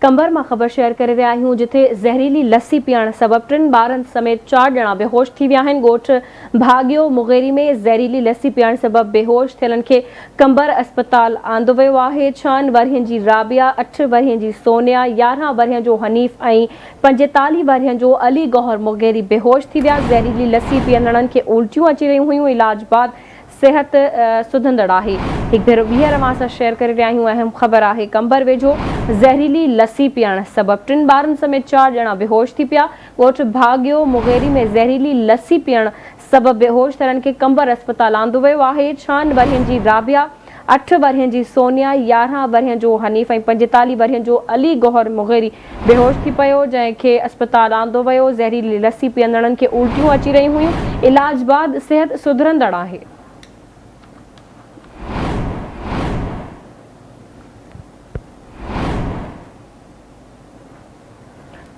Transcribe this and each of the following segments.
قمبر مان خبر شيئر ڪري رهيا آهيون جتي زهريلي لسي پيئڻ سبب ٽن ٻارن سميت چار ڄڻا بيهوش ٿي ويا آهن ڳوٺ ڀاڳيو مغيري ۾ زهريلي لسي پيئڻ سبب بيهوش ٿيلن کي قمبر اسپتال آندو ويو آهي ڇهن ورهين جي رابعه اٺ ورهين جي سونيا 11 ورهين جو حنيف ۽ 45 ورهين جو علي گوهر مغيري بيهوش ٿي ويا زهريلي لسي پيئندڙن کي الٽيون اچي رهيون هيون علاج بعد صحت سڌندڙ آهي. هڪ ڀيرو ٻيهر اوهان سان شيئر ڪري رهيا آهيون اهم خبر آهي قمبر ويجهو زهريلي لسي پيئڻ سبب ٽن ٻارن سميت چار ڄڻا بيهوش ٿي پيا ڳوٺ ڀاڳيو مغيري ۾ زهريلي لسي پيئڻ سبب بيهوش ٿيلن کي قمبر اسپتال آندو ويو آهي ڇهن ورهين جي رابعه اٺ ورهين جي سونيا، 11 ورهين جو حنيف ۽ 45 ورهين جو علي گوهر مغيري بيهوش ٿي پيو، جنهن کي اسپتال آندو ويو، زهريلي لسي پيئندڙن کي الٽيون اچي رهيون هيون، علاج بعد صحت سڌرندڙ آهي.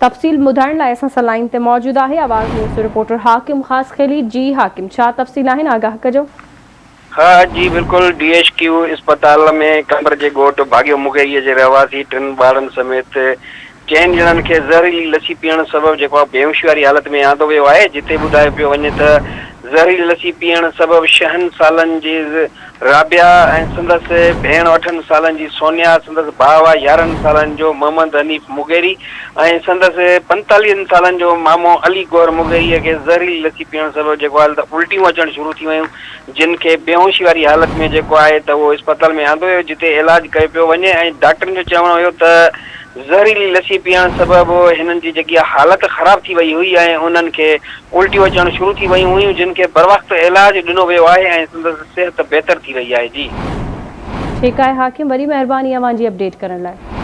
تفصيل ٻڌائڻ لاء اسان سان لائين تي موجود آهي آواز نيوز جو رپورٽر حاڪم خاصخيلي، جي حاڪم ڇا تفصيل آهن آگاهه ڪجو. ها جي بلڪل ڊي ايڇ ڪيو اسپتال ۾ قمبر جي ڳوٺ ڀاڳيو مغيريء جي رهواسي ٽن ٻارن سميت چئن ڄڻن کي زهريلي لسي پيئڻ سبب جيڪو آهي بيهوشي واري حالت ۾ آندو ويو آهي جتي ٻڌايو پيو وڃي ته زهريلي لسي پيئڻ سبب ڇهن سالن جي رابعه ۽ سندس ڀيڻ اٺن سالن جي سونيا، سندس ڀاء 11 سالن جو محمد حنيف مغيري ۽ سندس پنتاليهن سالن جو مامو علي گوهر مغيريء کي زهريلي لسي پيئڻ سبب جيڪو آهي ته الٽيون اچڻ شروع ٿي ويون جن کي بيهوشي واري حالت ۾ جيڪو آهي ته اهو اسپتال ۾ آندو ويو جتي علاج ڪيو پيو وڃي ۽ ڊاڪٽرن جو چوڻ هيو ته زهريلي لسي پيئڻ سبب هنن جي جيڪي حالت خراب ٿي وئي هئي ۽ انهن کي الٽيون اچڻ شروع ٿي ويون هيون جن کي بروقت علاج ڏنو ويو آهي ۽ سندس صحت بهتر ٿي رهي آهي جي. ٺيڪ آهي حاڪم وڏي مهرباني اوهان جي اپڊيٽ ڪرڻ لاء.